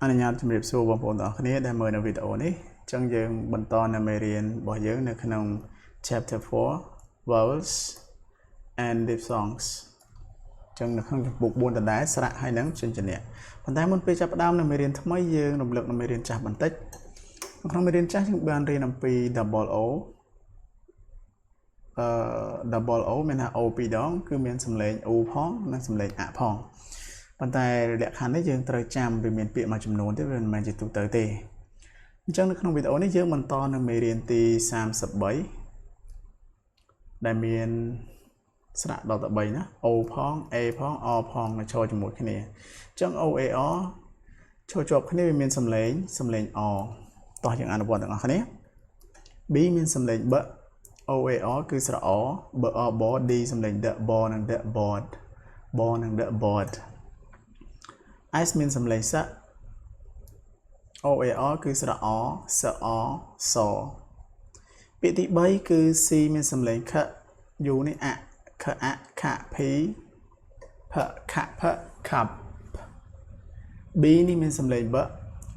អនុញ្ញាតជម្រាបសួរបងប្អូនទាំងអស់គ្នាដែលមើលនៅវីដេអូនេះអញ្ចឹងយើងបន្តនៅមេរៀនរបស់យើងនៅក្នុង chapter 4 vowels and diphthongs អញ្ចឹងនៅក្នុងជំពូក4ដដែលស្រៈហើយនឹងព្យញ្ជនៈប៉ុន្តែមុនពេលចាប់ផ្ដើមនៅមេរៀនថ្មីយើងរំលឹកនៅមេរៀនចាស់បន្តិចនៅក្នុងមេរៀនចាស់យើងបានរៀនអំពី double o អឺ double o មានថា o ពីរដងគឺមានសំឡេង u ផងនិងសំឡេងអផងប៉ុន្តែលក្ខខណ្ឌនេះយើងត្រូវចាំវាមានពាក្យមួយចំនួនទេវាមិនមែនជាទូទៅទេអញ្ចឹងនៅក្នុងវីដេអូនេះយើងបន្តនៅមេរៀនទី33ដែលមានស្រៈដល់ទៅ3ណា O ផង A ផង R ផងមកចូលជាមួយគ្នាអញ្ចឹង O A R ចូលជាប់គ្នាវាមានសំឡេងសំឡេង R តោះយើងអនុវត្តទាំងអស់គ្នា B មានសំឡេង B O A R គឺស្រៈ O B R B D សំឡេង D B និង D board B និង D board S មានសំឡេងស O A R គឺស្រៈ អ ស អ សពាក្យទី3គឺ C មានសំឡេងខ U នេះអខអខ P ផខផ cup B នេះមានសំឡេងប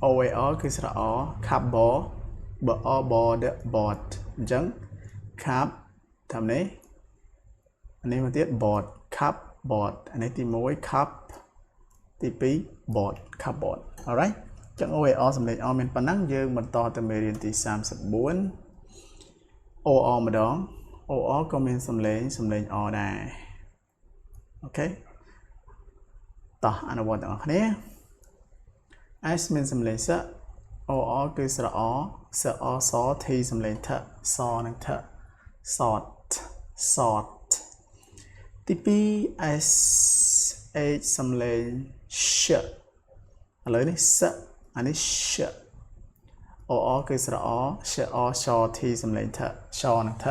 O A R គឺស្រៈ អ cup b b o b d board អញ្ចឹង cup តាមនេះអានេះមកទៀត board cup board អានេះទី1 cup ទី2 board cupboard. Alright, ចឹង OAR សំឡេង R មានប៉ុណ្ណឹងយើងបន្តទៅមេរៀនទី34 OR ម្ដង OR ក៏មានសំឡេងសំឡេង R ដែរ okay តោះអនុវត្តទាំងអស់គ្នា S មានសំឡេងស OR គឺស្រៈ អសអស T សំឡេងថសនិងថ sort sort ទី2 S H សំឡេង sh ឥឡូវនេះសអានេះ sh O R គឺស្រៈអ sh O ស T សំឡេងថសនិងថ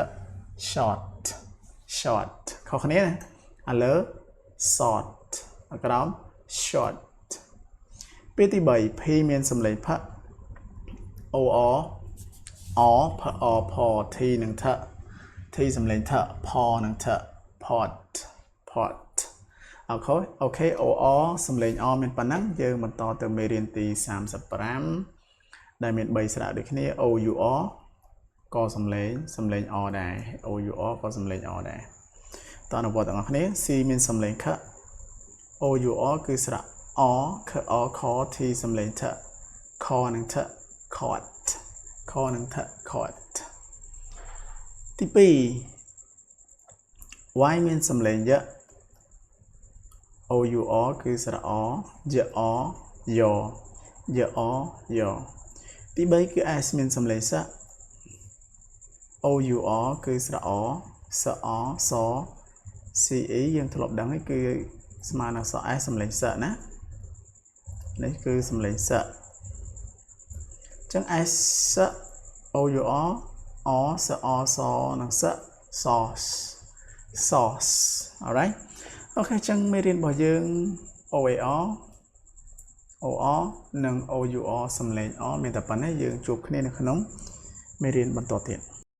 short short ខុសគ្នាណាឥឡូវ sort អក្រោម short ពេលទី3 P មានសំឡេងផ O R R ផ O ផ T និងថ T សំឡេងថផនិងថ pot pot okay okay O R សំឡេង R មានប៉ុណ្ណឹងយើងបន្តទៅមេរៀនទី35ដែលមាន3ស្រៈដូចគ្នា O U R ក៏សំឡេងសំឡេង R ដែរ O U R ក៏សំឡេង R ដែរតើអនុវត្តទាំងអស់គ្នា C មានសំឡេងខ O U R គឺស្រៈ អខអខ T សំឡេងថខនិងថ caught ខនិងថ caught ទី2 Y មានសំឡេងយ O U R គឺស្រៈអយអយយអយទី3គឺ S មានសំឡេងស O U R គឺស្រៈអសអស C E យើងធ្លាប់ដឹងហើយគឺស្មើនឹងស S សំឡេងសណានេះគឺសំឡេងសអញ្ចឹង S ស O U R អសអសនិងស sauce sauce. Alright, okay អញ្ចឹងមេរៀនរបស់យើង O A R O R និង O U R សំឡេង R មានតែប៉ុណ្ណេះយើងជួបគ្នានៅក្នុងមេរៀនបន្តទៀត។